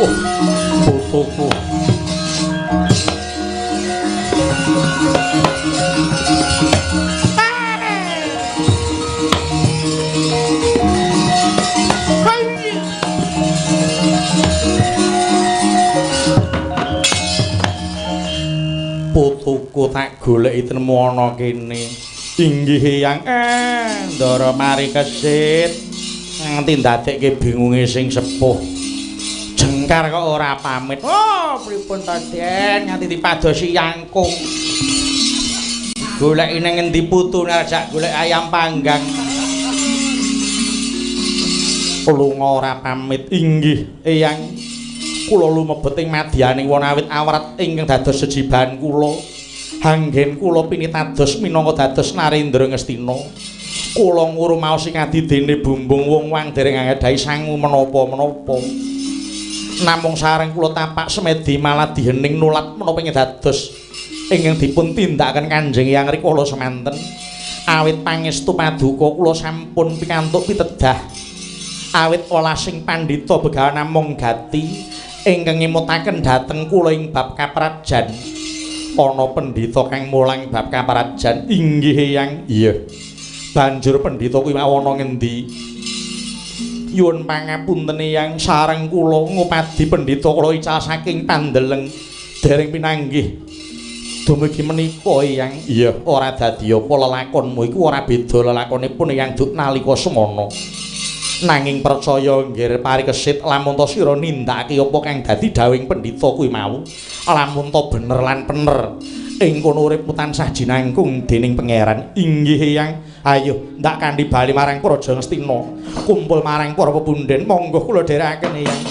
Oh, putuku. Putuku tak goleki tenemu ana kene. Inggih Eyang. Ndara mari kesit. Nganti ndadekke bingunge sing sepuh. Jengkar kok ora pamit. Oh, pripun to, Den? Nganti dipadosi yangkung. Goleki ning ngendi putune ajak golek ayam panggang. Lunga ora pamit. Inggih Eyang. Kula lumebet ing madyaning wonawit awrat ingkang dados sejibahan kula. Anggen kula pinitados minangka dados Narendra Ngastina. Kula ngrumaosi kadidene bumbung wong wang dereng anggadhahi sangu menapa-menapa. Namung sareng kula tapak semedi malah dihening nulat menapa ing dados ingkang dipun tindakaken Kanjeng Hyang rikala semanten. Awit pangestu paduka kula sampun pikantuk pitedah. Awit welasing pandhita Begawan namung gati ingkang ngemutaken dhateng kula ing bab kaprajan. Ana pendhita kang mulang bab kaprajan. Inggih Eyang. Iya. Banjur pendhita kuwi ana ngendi? Nyuwun pangapunten Eyang, sareng kula ngupadi pendhita kula ical saking Pandeleng dereng pinanggih. Dumugi menika Eyang. Iya, ora dadi apa lelakonmu iku ora beda lelakonipun Eyang duk nalika semana. Nanging percaya nggir parikesit lamun ta sira nindakake apa kang dadi dawuhing pendhita kuwi mau, lamun ta bener lan pener ing kono uripmu tansah jinangkung dening Pangeran. Inggih Eyang. Ayo ndak kanthi bali marang Praja Ngastina, kumpul marang para pepundhen. Monggo kula dherekaken Eyang.